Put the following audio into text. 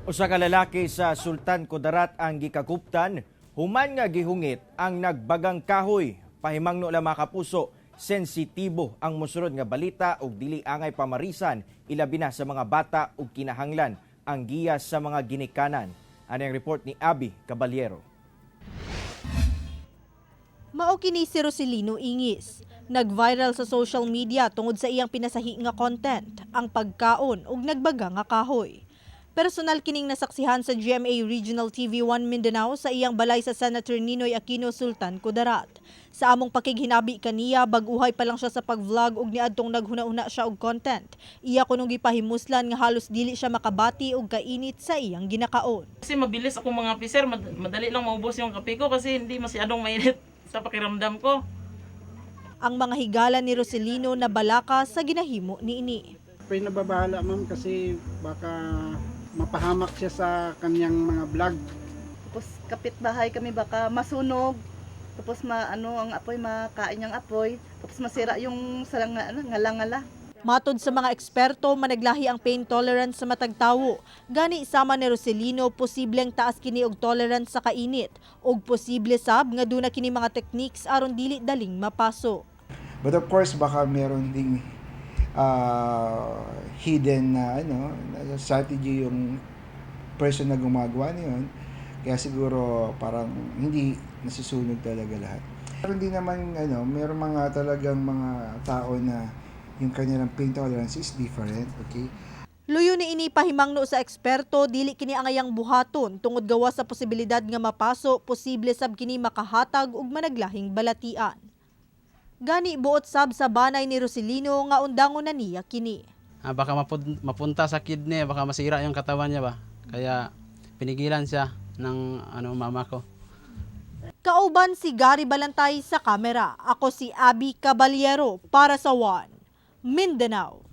Usa ka lalaki sa Sultan Kudarat ang gikaguptan human nga gihungit ang nagbagang kahoy. Pahimangno lang, mga kapuso, sensitibo ang mosunod nga balita ug dili angay pamarisan, ilabi na sa mga bata, ug kinahanglan ang giya sa mga ginikanan. Ani ang report ni Abby Caballero. Mao kini si Roselino Ingis. Nag-viral sa social media tungod sa iyang pinasahi nga content, ang pagkaon ug nagbaga nga kahoy. Personal kining nasaksihan sa GMA Regional TV 1 Mindanao sa iyang balay sa Senator Ninoy Aquino, Sultan Kudarat. Sa among pakighinabi kaniya, bag-uhay pa lang siya sa pag-vlog ug niadtong naghuna-huna siya og content. Iya kunong gipahimuslan nga halos dili siya makabati og kainit sa iyang ginakaon. Kasi mabilis ako mga officer, madali lang maubos yung kape ko kasi hindi masyadong mainit sa pakiramdam ko. Ang mga higala ni Roselino na balaka sa ginahimo niini. Ako'y nababahala, ma'am, kasi baka mapahamak siya sa kanyang mga vlog. Tapos kapitbahay kami, baka masunog. Tapos maano ang apoy, makain yung apoy. Tapos masira yung sarang ano, ngala-ngala. Matod sa mga eksperto, managlahi ang pain tolerance sa matag tawo. Gani sama ni Roselino, posibleng taas kini og tolerance sa kainit ug posible sab nga duna kini mga techniques aron dili daling mapaso. But of course, baka meron ding hidden na ano, na strategy yung person na gumagawa niyon. Kaya siguro parang hindi nasusunog talaga lahat. Pero hindi naman ano, meron mga talagang mga tao na yung kanilang pain tolerance is different, okay? Luyo ni ini pahimangno sa eksperto, dili kini angayang buhaton tungod gawa sa posibilidad nga mapaso, posible sab kini makahatag og managlahing balatian. Gani buot sab sa banay ni Roselino nga undangon na niya kini. Ah, baka mapunta sa kidney, baka masira yung katawan niya ba. Kaya pinigilan siya ng ano, mama ko. Kauban si Gary Balantay sa kamera. Ako si Abby Caballero para sa One Mindanao.